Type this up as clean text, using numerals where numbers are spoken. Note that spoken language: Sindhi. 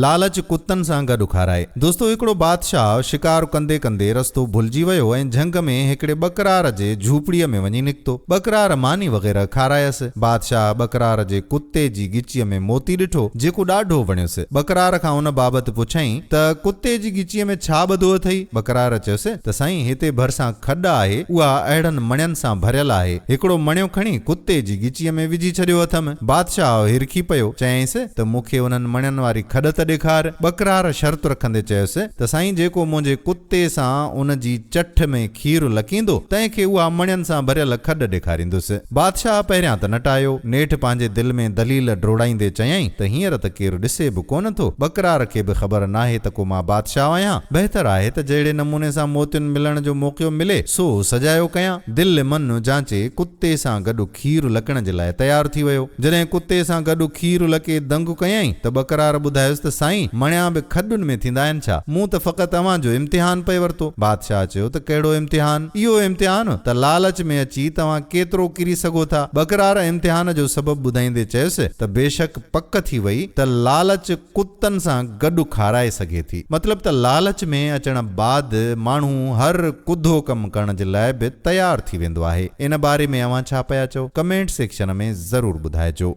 لالچ ڪتن سان گڏ کارائي. دوستو هڪڙو بادشاهه شڪار ڪندي ڪندي رستو ڀلجي ويو ۽ جهنگ ۾ هڪڙي ٻڪرار جي جهوپڙيء ۾ وڃي نڪتو. ٻڪرار ماني وغيره کارايس. بادشاهه ٻڪرار جي ڪتي جي ڳچيء ۾ موتي ڏٺو، جيڪو ڏاڍو وڻيس. ٻڪرار کان ان بابت پڇيائين ته ڪتي جي ڳچيء ۾ ڇا ٻڌو اٿئي؟ ٻڪرار چيس ته سائين هتي ڀرسان کڏ آهي، اها اهڙن مڻين سان ڀريل آهي. هڪڙو مڻيو کڻي ڪتي جي ڳچيء ۾ وجهي ڇڏيو اٿم. بادشاهه هرکي پيو. چيائينس ته مون کي انهن مڻين واري کڏ ته ڏيکار. ٻڪرار شرط رکندي چيس ته سائين جيڪو منهنجي ڪتي سان ان جي چٺ ۾ کير لڪيندو، تنهن کي اها مڻين سان ڀريل کڏ ڏيکاريندس. بادشاهه پهريان ته نٽايو، نيٺ پنهنجي دل ۾ دليل ڊوڙائيندي چيائين ته هينئر ته ڪير ڏسي به ڪونه ٿو، ٻڪرار کي به خبر ناهي ته ڪو مان بادشاهه آهيان، بهتر آهي ته جهڙي نموني سان موتين ملڻ جو موقعو ملي، سو سجايو ڪيان. دل من جانچي ڪتي سان گڏ کير لڪڻ جي لاء تيار ٿي ويو. جڏهن ڪتي سان گڏ کير لڪي دنگ ڪيائين ته ٻڪرار ٻڌايس ته سائين مڻيا به کڏن ۾ ٿيندا آهن ڇا؟ مون ته فقط اوهان جو امتحان پئي ورتو. بادشاهه چيو ته ڪهڙو امتحان؟ اهو امتحان ته لالچ ۾ اچي توهان ڪيترو ڪري سگهو ٿا. ٻڪرار امتحان جو سبب ٻڌائيندي چيس ته بيشڪ پڪ ٿي وئي ته لالچ ڪتن سان گڏ کارائي سگهي ٿي. مطلب ته لالچ ۾ اچڻ بعد ماڻهو هر ڪڌو ڪم ڪرڻ جي لاء به تيار ٿي ويندو آهي. ان باري ۾ اوهان ڇا پيا چئو؟ ڪمينٽ سيڪشن ۾ ضرور ٻڌائجو.